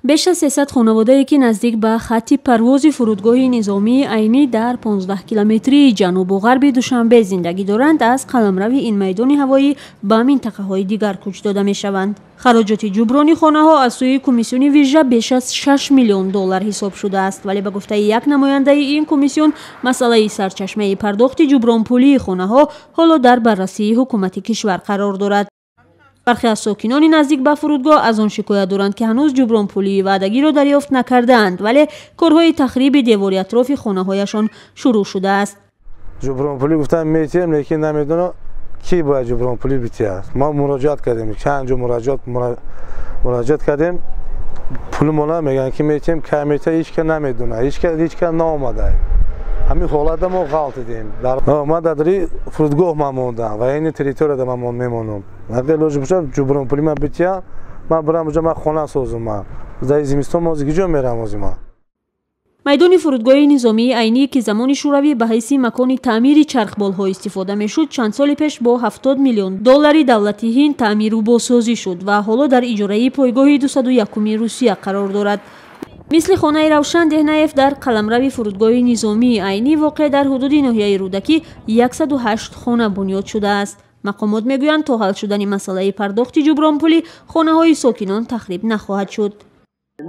Беш аз 300 хонаводае, ки наздик ба хатти парвози фурудгоҳи низомии Айнӣ дар 15 километрии ҷанубу ғарби Душанбе зиндагӣ доранд, аз қаламрави ин майдони ҳавоӣ ба минтақаҳои дигар кӯч дода мешаванд. Хароҷоти ҷуброни хонаҳо аз сӯи комиссиони вижа беш аз 6 миллион доллар ҳисоб шудааст, вале ба гуфтаи як намояндаи ин комиссион, масъалаи сарчашмаи пардохти ҷубронпулии хонаҳо ҳоло дар баррасии ҳукумати кишвар қарор дорад. Бархе аз сокинони наздик ба фурудгоҳ аз он шикоят доранд, ки ҳанӯз ҷубронпулии ваъдагиро дарёфт накардаанд, вале корҳои тахриби девори атрофи хонаҳояшон шурӯъ шудааст. Ҷубронпулӣ гуфтан метиҳем, лекин намедонам, ки бояд ҷубронпулӣ битиҳад. Мо муроҷиат кардем, чанд ҷо муроҷиат кардем, пулмона мегӯянд, ки метиҳем, кай метиҳад, ҳеч ка намедонад, ҳеч ка наомада. Ҳамин ҳолатда мо ғалтидем. Ман дар дари фурудгоҳ ман мондам ва ини территорияда ман мемонам. Агар лоҷ бошад, ҷубронпулӣ ман битиҳам, ман бирам уҷа, ман хона созум. Ман дар зимистон мози киҷо мерам ози ман? Майдони фурудгоҳи низомии Айнӣ, ки замони Шӯравӣ ба ҳайси макони таъмири чархболҳо истифода мешуд, чанд соли пеш бо 70 миллион доллари давлати Ҳинд таъмиру бозсозӣ шуд ва ҳоло дар иҷораи пойгоҳи 201-уми Русия қарор дорад. Мисли хонаи Равшан Деҳнаев, дар қаламрави фурудгоҳи низомии Айнӣ, воқеъ дар ҳудуди ноҳияи Рӯдакӣ, 108 хона бунёд шудааст. Мақомот мегӯянд, то ҳал шудани масъалаи пардохти ҷубронпулӣ хонаҳои сокинон тахриб нахоҳад шуд.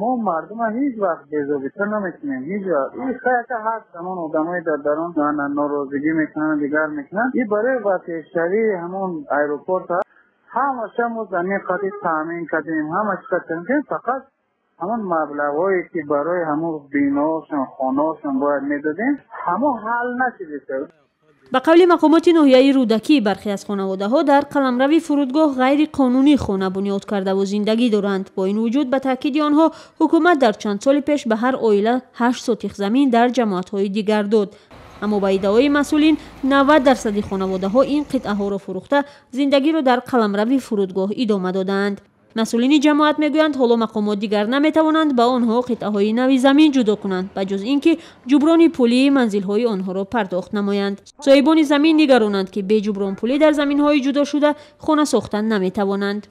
Мо мардума ҳеҷ вақт безобита намекунем, ҳеҷ вақт. И хайка ҳаст, ҳамон одамои дар дарун норозигӣ мекунанд, дигар мекунанд. И барои васеъшавии ҳамон аэропорт ҳаст, ҳамаша мо замин қади таъмин кардем, ҳама чиз кардем, фақат ҳамон маблағҳое, ки барои ҳамон биноошон, хонаошон бояд медодем, ҳамон ҳал нашудааст. Ба қавли мақомоти ноҳияи Рӯдакӣ, бархе аз хонаводаҳо дар қаламрави фурудгоҳ ғайриқонунӣ хона бунёд кардаву зиндагӣ доранд. Бо ин вуҷуд, ба таъкиди онҳо, ҳукумат дар чанд соли пеш ба ҳар оила 8 сотих замин дар ҷамоатҳои дигар дод. Аммо ба иддаои масъулин, 90 дарсади хонаводаҳо ин қитъаҳоро фурӯхта, зиндагиро дар қаламрави фурудгоҳ идома додаанд. Масъулини ҷамоат мегӯянд, ҳоло мақомот дигар наметавонанд ба онҳо қитъаҳои нави замин ҷудо кунанд, ба ҷуз ин ки ҷуброни пулии манзилҳои онҳоро пардохт намоянд. Соҳибони замин нигаронанд, ки бе ҷубронпулӣ дар заминҳои ҷудошуда хона сохтан наметавонанд.